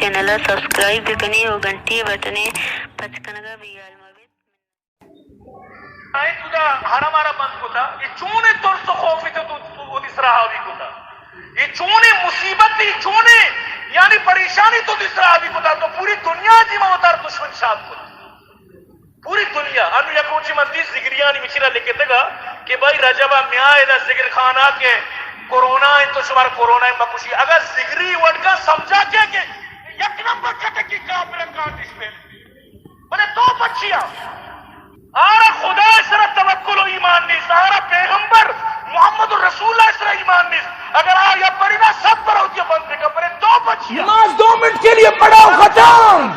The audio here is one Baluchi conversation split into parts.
چینل ءَ سبسکرائب بہ کن ئے ءُ گھنٹی ءِ بٹن ءَ پچ کنگ ءَ بے ھیال مہ بے ئے۔ آئی خدا حرم ءَ را بند کتا، اے چونیں ترس ءُ خوفے تو، تو، تو وتی سرا حاوی کتا؟ اے چونیں مصیبت، اے چونیں یعنی پریشانی تو وتی سرا حاوی کتا؟ تو پوری دنیا ءَ دیما وتارا دشمن شاد کت۔ پوری دنیا۔ انو یک روچے من دی ذگریانی مچیرا لکھتگا کہ بھائی رجب ءِ میاہ ادا ذگر خانہ کہ کرونا انت تو شمار کرونا مکشی۔ اگر ذگری وڑکا سمجھا کیا کہ یک نمبر کٹکی کافر کانٹش پہ بلے تو پچیا؟ آرا خدا ءِ سرا توکل ءُ ایمان نیست، آرا پیغمبر محمد رسول اللہ ءِ سرا ایمان نیست۔ اگر آ یا پرینا سب پر ہوتی بند بکا، بلے تو پچیا؟ نماز دو منٹ کے لیے پڑھاؤ، ختم۔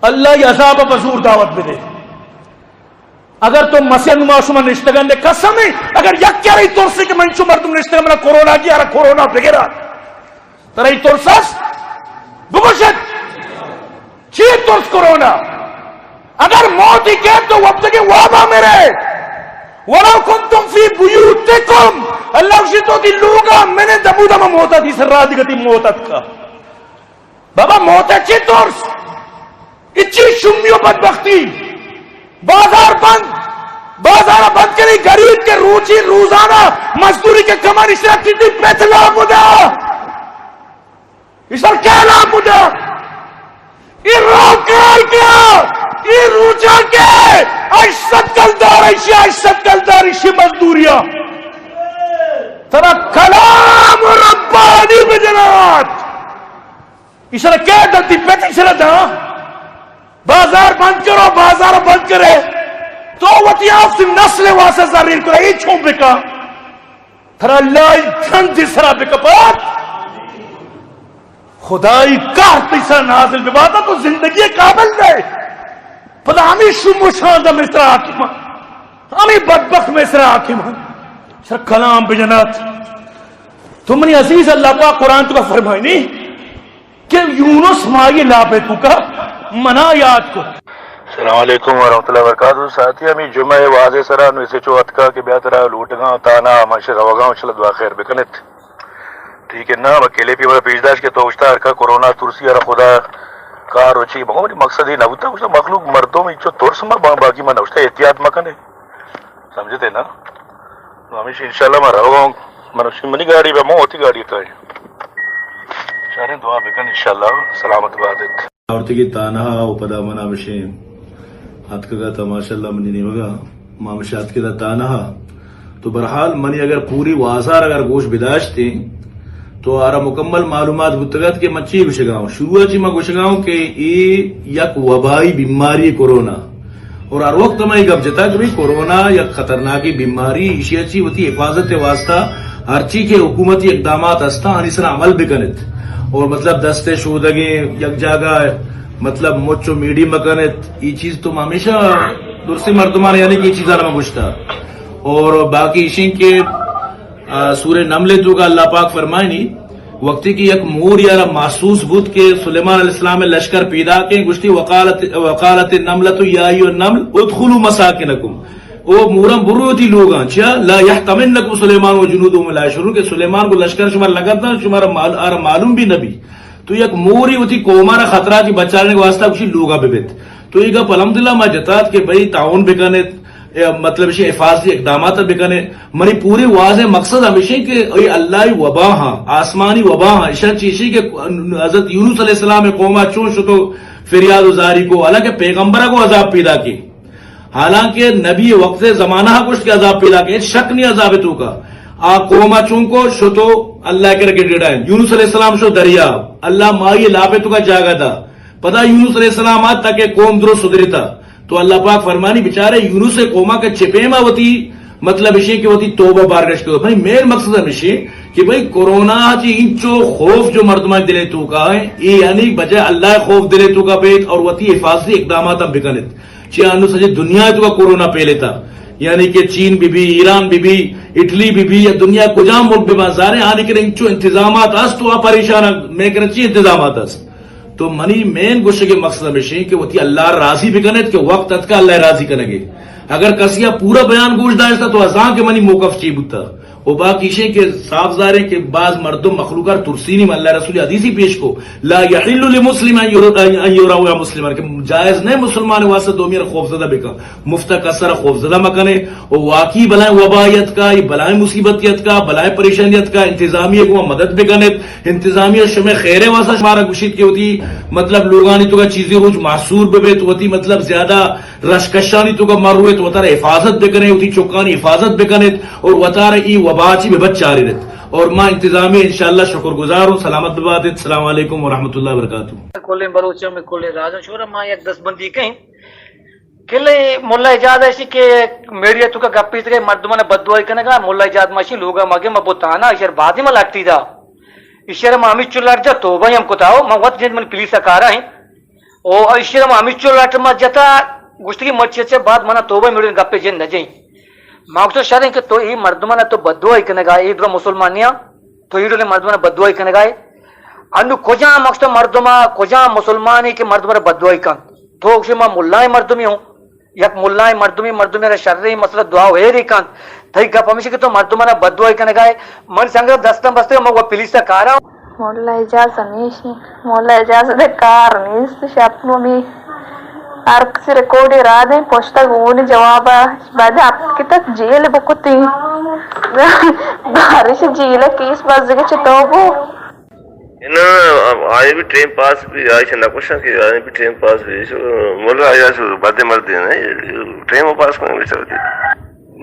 اللہ ءِ عذاب ءَ بزور دعوت بدے۔ اگر تو مسیح نما شما نشتگان دے قسم ہے، اگر یک یارے ترسے کہ من چو مردم نشتگان منا کرونا گیا، ارا کرونا بگرا۔ ترا ای ترس است؟ بگوشت۔ چی ترس کرونا؟ اگر موت ہی کہ تو وقت کے وابا میرے۔ ولو کنتم فی بیوتکم۔ اللہ گوشی تو دی لوگا من دمودا ما موت تی سر را دیگتی موت کا۔ بابا، موت ءَ چی ترس؟ اچی شمی ءُ بدبختی۔ بازار بند، بازار بند کنی، غریب کہ روچی روزانہ مزدوری کہ کمانی سرا ٹڈی پت لا بدا۔ اسر کیا لا بدا؟ اے روکار کیا؟ اے روچا کے؟ ہشت سد کلدار ایشی، ہشت سد کلدار ایشی مزدوریا۔ ترا کلام ربانی بجنات۔ ایشرا کئے دنتی پت ایشرا داں؟ بازار بند کرو، بازار بند کرے۔ تو وتی آفتی نسل واسطہ زرین کرو، اے چون بکا؟ ترا اللہ ای چند سرا بکپات۔ خدائی قہر تئی سرا نازل بباتا، تو زندگی قابل نہ ئے۔ پدا ہمیں شوم و شاند مصر حاکم، ہمیں بدبخت مصر حاکم۔ سر کلام بجنات۔ تو منی عزیز، اللہ پاک قرآن تو کا فرمائنی کہ یونس مائی لاپے تو کا منا یاد کو۔ السلام علیکم ورحمۃ اللہ وبرکاتہ۔ ساتھی، ہمیں جمعہ واضح سرا نو ایس ایچ او اتکا کہ بیا ترا لوٹگاں تانا، ہمش روگاں، انشاءاللہ دعا خیر بکنت۔ ٹھیک ہے نا، وہ کلپی ہمارا پیش داشت کہ تو اشتا ہر کا کرونا ترسی ہر خدا کار و چی، مگر مقصد یہ نہ ہوتا، اشتا مخلوق مردم انچو ترس ما با-، باقی ما نہ اشتا احتیاط ما کنے۔ سمجھتے نا؟ تو ہمیشہ انشاءاللہ ما رہو، من اشی منی گاڑی بہ مو ہوتی گاڑی تو ہے۔ شاریں دعا بکن انشاءاللہ سلامت بات۔ آورتگی تانہا و پدا من ہمشیں اتکگا تا ماشاءاللہ منی نیمگا، ما ہمشہ اتکگا تانہا۔ تو برحال منی اگر پوری وازار اگر گوش بداشتیں تو آرا مکمل معلومات بوتگت کہ من چی گوشگاؤں۔ شروع چی من گوشگاؤں کہ اے یک وبائی بیماری کرونا۔ اور ہر وقت ہمیں گپ جتا کہ بھئی کرونا یک خطرناکی بیماری، ایشی چی وتی حفاظت واسطہ ہرچی کہ حکومتی اقدامات ہستاں، آنی سرا عمل بکنت۔ اور مطلب دست شودگیں یک جاگہ، مطلب مچ و میڑی مکنت۔ ای چیز تو ہمیشہ درستی مردمان یعنی کہ ای چیزاں ہم گوشتا۔ اور باقی ایشیں کہ، آ، سورہ نمل تو کا اللہ پاک فرمائنی، وقتی کہ یک مور یارا محسوس بوت کہ سلیمان علیہ السلام لشکر پیدا کے گوشتی، وقالت، وقالت النملۃ یا ایھا النمل ادخلوا مساکنکم۔ او موراں برو وتی لوگاں، چیا؟ لا یحطمنکم سلیمان و جنودہ وهم لا یشعرون، کہ سلیمان کو لشکر شمار لگت نہ، شمارا مال-، آرا معلوم بھی نہ بی۔ تو یک موری وتی قومارا خطرہ چی بچارنے کے واسطہ کچھ لوگا ببیت۔ تو یہ گپ الحمدللہ ما جتات کہ بھئی تعاون بکنت، اے مطلب اسی حفاظتی اقدامات بکنت۔ منی پوری واضح مقصد ہمیشہ کہ اے اللہ وبا ہاں، آسمانی وبا ہاں، اشان چیشی کہ حضرت یونس علیہ السلام قوما چون شتو فریاد و زاری کو، حالانکہ پیغمبرہ کو عذاب پیدا کی۔ حالانکہ نبی وقت زمانہ گوشت کہ عذاب پیدا کہ شک نہیں عذاب تو کا۔ آ قوما چون کو شتو اللہ کرا گڑگڑائیں۔ یونس علیہ السلام شو دریا، اللہ مائی لاپے تو کا جاگہ دا۔ پدا یونس علیہ السلام آت تاکہ قوم درو سدرتا۔ تو اللہ پاک فرمانی، بیچارے یونس قوما کا چپیما وتی مطلب اشی کہ وتی توبہ بارگشت کو۔ بھائی مین مقصد ہمیشی کہ بھائی کرونا چی انچو خوف جو مردمان دلے تو کا ہے، اے یعنی بجائے اللہ خوف دلے تو کا بیت اور وتی حفاظتی اقدامات ہم بکنت۔ چی انو سجے دنیا تو کا کرونا پھیلے تا، یعنی کہ چین بی بی، ایران بی بی، اٹلی بی بی یا دنیا کجام ملک بی بازارے آنے کے انچو انتظامات است تو آ پریشان میں کرن چی انتظامات است۔ تو منی مین گوشگ مقصد ہمیشی کہ وتی اللہ راضی بکنت کہ وقت اتکا اللہ راضی کنگے۔ اگر کسی پورا بیان گوش داشتا تو ازاں کہ منی موقف چی بوتا۔ و باقی ایشیں کہ صاف ظاہر ہے کہ بعض مردم مخلوق ءَ ترسینی، اللہ رسول حدیثی پیش کو، لا یحل لمسلم ان یرا، ان یرا مسلما، کہ جائز نہیں مسلمان واسطے دومی ءَ خوف زدہ بکن، مفت ءَ کس ءَ خوف زدہ مکنے۔ و واقعی بلائیں وبا یتکا، یہ بلائیں مصیبت یتکا، بلائیں پریشانی یتکا، انتظامیہ کو مدد بکنت، انتظامیہ شمے خیر واسطہ شمارا گوشیت کہ وتی مطلب لوگانی تو کا چیزی روچ محصور ببیت، وتی مطلب زیادہ رشکشانی توکا مرویت، وتارا حفاظت بکنیت، وتی چکانی حفاظت بکنیت اور وتارا ای وبا چی ببچارینیت۔ اور ما انتظامیہ انشاءاللہ شکر گزار ہوں۔ سلامت بباتیت۔ السلام علیکم ورحمۃ اللہ وبرکاتہ۔ کلیں بلوچاں، میں کلیں راجاں شورا ما یک دستبندی کہیں۔ کلیں ملا اعجاز ایشی کہ میڈیا توکا گپی تکے مردمان بددعائی کنگا، ملا اعجاز ماشی لوگا مگے مبو تانا، اشر بعدی مل اٹی دا۔ اشر ما ہمیچو لٹ جا توبہ ہم کتا ہو، ما وت جند من پولیس کارا ہیں۔ او ایشی ءَ ما ہمیچو لٹ ما جتا، گوشتگی مرچی چہ بعد منا توبہ میڑن گپے جن نہ جئیں۔ ما گوشت شریں کہ تو ای مردمانا تو بددعائی کنگا، ای درا مسلمانیاں تو ای ڈولیں مردمانا بددعائی کنگا ئے۔ انو کجام مقصد مردما، کجام مسلمانی کہ مردمانا بددعائی کن؟ تو گوشے ما ملائیں مردمی ہوں، یک ملائیں مردمی، مردمی را شریں مسئلہ دعا و ہیری کن۔ تئی گپ ہمیشی کہ تو مردمانا بددعائی کنگا ئے۔ من سنگت دستاں بستے، من و پولیس کارا۔ ملا اعجاز ہمیش انت۔ ملا اعجاز ءِ کار نیست، شپ نومی ہر کسی ریکارڈ ءَ را دیں، پشتا گون جواب ءَ بعد ہفت کتک جیل بکتی۔ بارش جیل ءِ کیس بزگ چہ تو بو۔ اناں آئی بھی ٹائم پاس بھی، آئی سے نہ کچھ کہ آئی بھی ٹائم پاس بھی۔ ملا اعجاز بدیں مردے نہ، ٹائم پاس کرنے بیچارے۔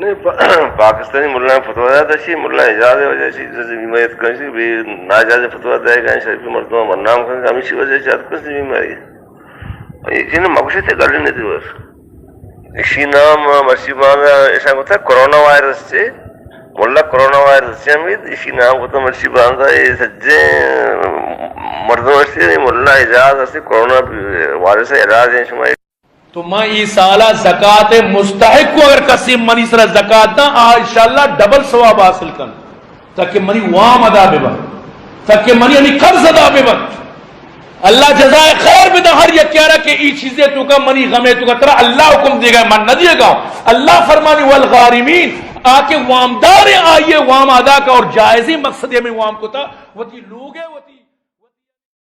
نہیں، پا-، پاکستانی ملائیں فتویٰ داتا چی، ملا اعجاز وجہ چی، جیسے بیماریت کنشی، بے ناجائز فتویٰ دائے گا، شریف مردم بدنام کنگا، ہمیشی وجہ چی ہر کسی بیماری۔ یہ چیز مگوشے تے گل نہیں دیور۔ اسی نام مرسی باندا ایسا ہوتا ہے کرونا وائرس سے، ملا کرونا وائرس سے ہمیں اسی نام ہوتا مرسی باندا، یہ سجے مردم سے ملا اعجاز سے کرونا وائرس سے علاج ہے شمار۔ تو من اے سالا زکات ءِ مستحق ہوں، اگر کسے منی سرا زکات داں، آ انشاءاللہ ڈبل ثواب حاصل کن، تاکہ منی وام ادا بہ بنت، تاکہ منی ہمے قرض ادا بہ بنت۔ اللہ جزائے خیر بدن ہر یکے ءَ را کہ اے چیزے توکا منی غمے توکا ترا اللہ حکم دیگا، من نہ دیگا۔ اللہ فرمانی والغارمین، آ کہ وامدار ہیں، آئیے وام ادا کا اور جائزیں مقصد ہمیں وام کتا، وتی لوگ ہے، وتی